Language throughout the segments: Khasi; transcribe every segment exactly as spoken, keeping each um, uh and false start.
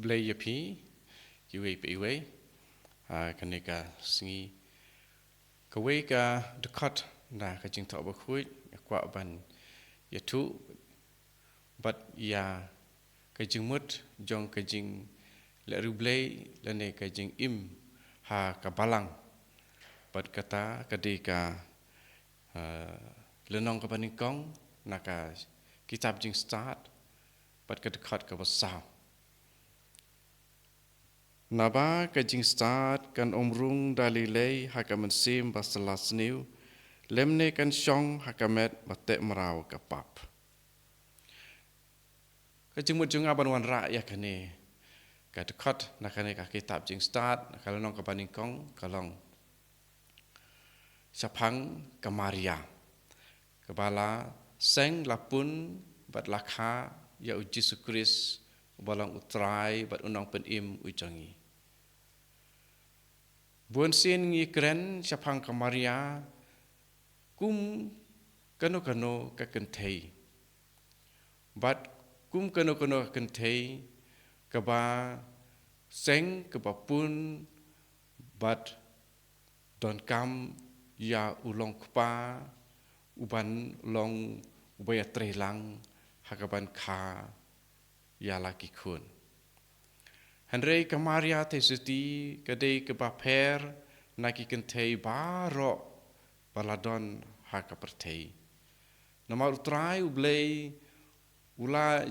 Blei ïa phi, iwei pa iwei, ha kane ka sngi. Kawei ka dkhot na ka Jingthoh Bakhuid, nga kwah ban ïathuh, bad ïa ka jingmut jong ka jingleh riewblei, lane ka jingim ha ka balang. Bad kata ka dei ka, ah, lynnong kaba nyngkong, na ka kitab Jingstad, bad ka dkhot kaba saw. Naba ka jingstad kan ym rung da lei lei ha ka mynsiem ba sla sniew, lymne kan shong ha ka met ba teh mraw ka pap. Ka jingmut jong nga ban wanrah ïa kane ka dkhot na kane ka kitab Jingstad, na ka lynnong kaba nyngkong, ka long shaphang ka Maria, kaba la seng, la pun, bad la kha ïa u Jisu Khrist, uba long u Trai bad u Nongpynim u jong ngi. Bun sien ngi kren shaphang ka Maria kum kano kano ka kynthei. Bad kum kano kano ka kynthei, kaba seng, kaba pun, bad donkam ïa u long kpa, uban long uba ïatreilang ha kaban kha ïa la ki khun. Hynrei ka Maria Theisotti ka dei kaba pher na ki kynthei baroh ba la don ha ka pyrthei. Namar u Trai U Blei u la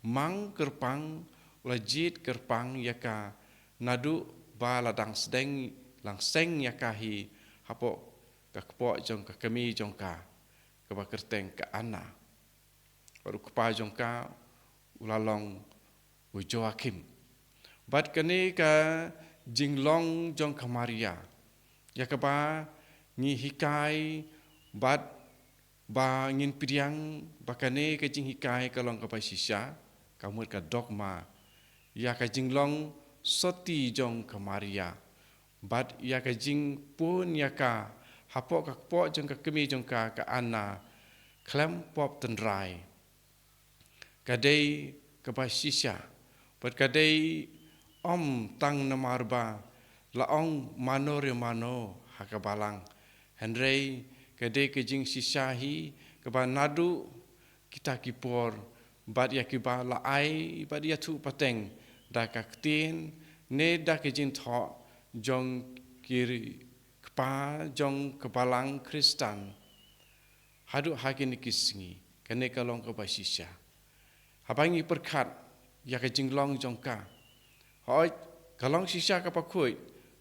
mang kyrpang, u la jied kyrpang ïa ka, naduh ba la dang sdang, la seng ïa ka hi hapoh ka kpoh jong ka kmie jong ka, kaba kyrteng ka Anna. Bad u kpa jong ka u la long u Joakim. Bad kane ka jinglong jong ka Maria, ïa kaba ngi hikai, bad ba ngin pdiang ba kane ka jinghikai ka long kaba shisha, ka mut ka dogma, ïa ka jinglong sotti jong ka Maria, bad ïa ka jingpun ïa ka hapoh ka kpoh jong ka kmie jong ka, ka Anna, khlem pop tynrai, ka dei kaba shisha, bad ka dei ym tang namar ba la ong mano re mano ha ka balang, hynrei ka dei ka jingshisha hi, kaba naduh kita ki por, bad ïa kiba la ai bad ïathuh pateng da ka ktien, ne da ka jingthoh jong ki kpa jong ka balang Khristan, haduh ha kine ki sngi, kane ka long kaba shisha. Haba ngi pyrkhat ïa ka jinglong jong ka, hooid, ka long shisha kaba khuid,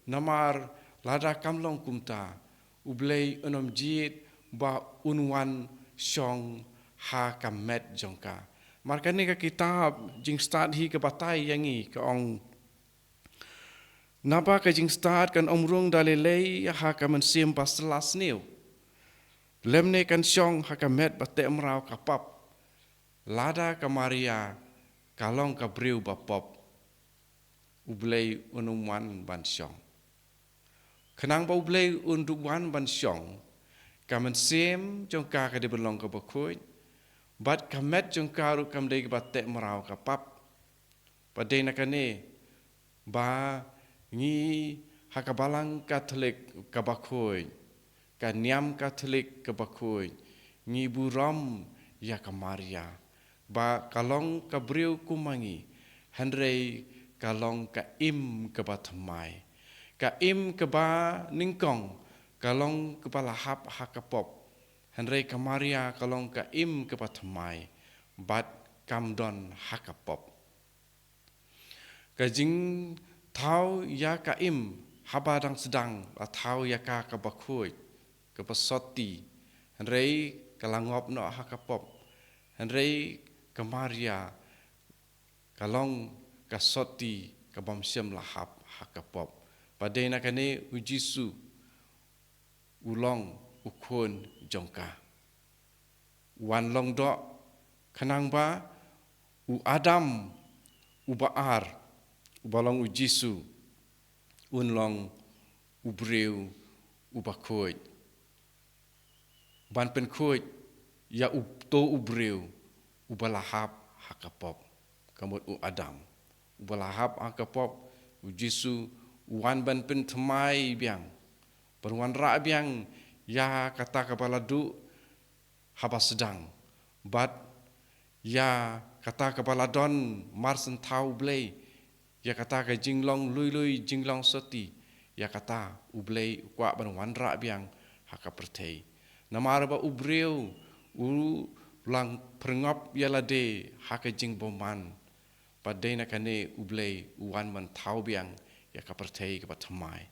namar lada kam long kumta, U Blei un ym jied ba un wan shong ha ka met jong ka. Namar kane ka kitab Jingstad hi ka batai ïa ngi, ka ong, naba ka jingstad kan ym rung da lei lei ha ka mynsiem ba sla sniew, lymne kan shong ha ka met ba teh mraw ka pap. Lada ka Maria ka long ka briew ba pop, U Blei un ym wan ban shong. Khnang ba U Blei un dup wan ban shong, ka mynsiem jong ka ka dei ban long kaba khuid, bad ka met jong ka ruh kam dei kaba teh mraw ka pap. Bad dei na kane ba ngi ha ka balang Katholik kaba khuid, ka niam Katholik kaba khuid, ngi burom ïa ka Maria, ba ka long ka briew kum ma ngi, hynrei ka long ka im kaba thymmai. Ka im kaba nyngkong ka long kaba la hap ha ka pop, hynrei ka Maria ka long ka im kaba thymmai, bad kam don ha ka pop. Ka jingthaw ïa ka im haba dang sdang, la thaw ïa ka kaba khuid, kaba sotti, hynrei ka la ngop noh ha ka pop. Hynrei ka Maria ka long ka sotti, kabym shym la hap ha ka pop. Bad dei na kane U Jisu u long u khun jong ka. Wan long doh, khnang ba u Adam uba ar, uba long U Jisu, un long u briew uba khuid, ban pynkhuid ïa uto u briew uba la hap ha ka pop, ka mut u Adam. Uba la hap ha ka pop, u Jisu u wan ban pynthymmai biang, ban wanrah biang ïa kata kaba la duh haba sdang, bad ïa kata kaba la don mar shen thaw U Blei, ïa kata ka jinglong lui lui, jinglong sotti, ïa kata U Blei u kwah ban wanrah biang ha ka pyrthei. Namar ba u briew u la pyrngop ïa lade ha ka jingbymman. Bad dei na kane U Blei u wan ban thaw biang ïa ka pyrthei kaba thymmai,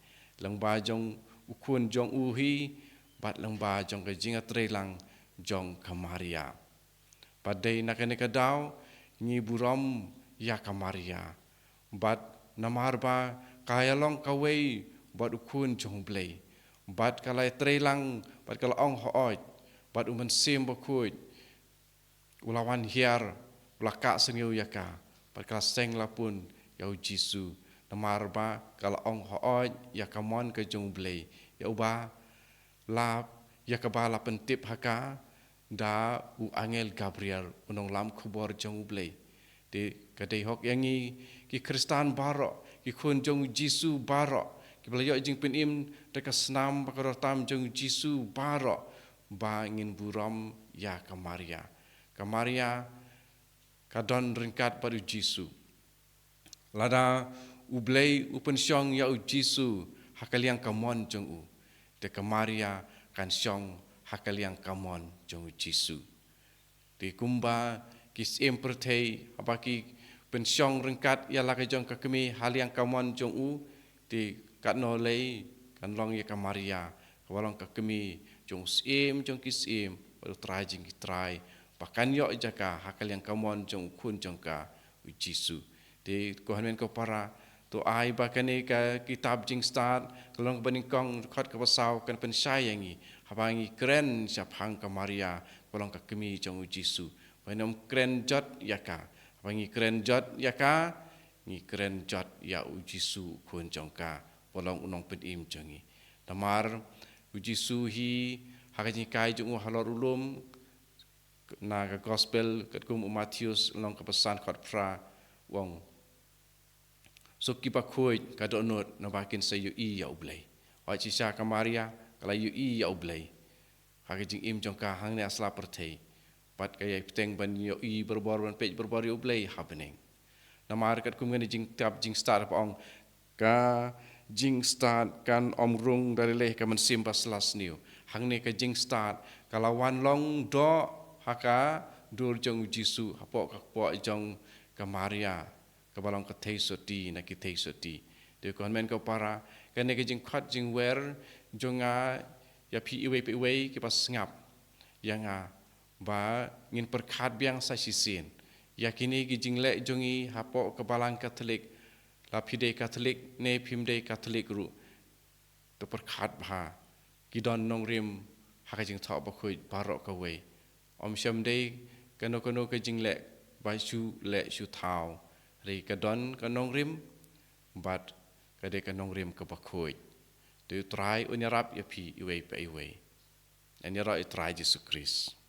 lyngba jong u Khun jong u hi, bad lyngba jong ka jingïatreilang jong ka Maria. Bad dei na kane ka daw ngi burom ïa ka Maria. Bad namar ba ka ïalong kawei bad u Khun jong U Blei, bad ka la ïatreilang, bad ka la ong hooid, bad U Mynsiem Bakhuid u la wan hiar, u la kah sngewbha ïa ka, bad ka la seng la pun ïa u Jisu. Namar ba ka la ong hooid ïa ka mon ka jong U Blei, ïa uba la, ïa kaba la pyntip ha ka da u angel Gabriel, u nonglam khubor jong U Blei. Te ka dei hok ïa ngi ki Khristan baroh, ki khun jong u Jisu baroh, kiba la ïoh jingpynim da ka snam bad ka roi tam jong u Jisu baroh, ba ngin burom ïa ka Maria. Ka Maria ka don ryngkat bad u Jisu. Lada U Blei u pynshong ïa u Jisu ha ka liang ka mon jong u, te ka Maria kan shong ha ka liang ka mon jong u Jisu. Te kumba ki syiem pyrthei, haba ki pynshong ryngkat ïa la ka jong ka kmie ha liang ka mon jong u, te katno lei kan long ïa ka Maria, kaba long ka kmie jong u Syiem jong ki syiem, bad u Trai jong ki trai, ba kan ïoh jaka ha ka liang ka mon jong u Khun jong ka, u Jisu. Te ko hynmen ko para, to ai ba kane ka kitab Jingstad, ka lynnong kaba nyngkong, dkhot kaba saw, kan pynshai ïa ngi, haba ngi kren shaphang ka Maria, kaba long ka kmie jong u Jisu, ba ngin ym kren jot ïa ka. Haba ngi kren jot ïa ka, ngi kren jot ïa u Jisu, u Khun jong ka, ba long u nongpynim jong ngi. Namar u Jisu hi, ha ka jinghikai jong u halor u lum, na ka Gospel katkum u Mathaios, lynnong kaba san, dkhot phra, u ong: Suk kiba khuid, ka dohnud, naba kin sa ïohi ïa U Blei. Wat shisha ka Maria, ka la ïohi ïa U Blei ha ka jingim jong ka hangne ha sla pyrthei. Bad ka ïai bteng ban ïohi barabor, ban peit barabor ïa U Blei ha bneng. Namar katkum kane ka jingkitab Jingstad ba ong, ka jingstad kan ym rung da lei lei ha ka mynsiem ba sla sniew. Hangne ka jingstad ka la wan long doh ha ka dur jong u Jisu, hapoh ka kpoh jong ka Maria, kaba long ka theisotti na ki theisotti. Te ko hynmen ko para, kane ka jingkhot jingwer jong nga ïa phi iwei pa iwei kiba sngap ïa nga, ba ngin pyrkhat biang sa shisien ïa kine ki jingleh jong ngi hapoh ka Balang Katholik. La phi dei Katholik ne phim dei Katholik ruh, to pyrkhat bha, ki don nongrim ha ka Jingthoh Bakhuid baroh kawei. Ym shym dei kano kano ka jingleh ba shu leh shu thaw, hynrei ka don ka nongrim, bad ka dei ka nongrim kaba khuid. Te u Trai un ïarap ïa phi iwei pa iwei. Yn ïaroh ïa u Trai Jisu Khrist.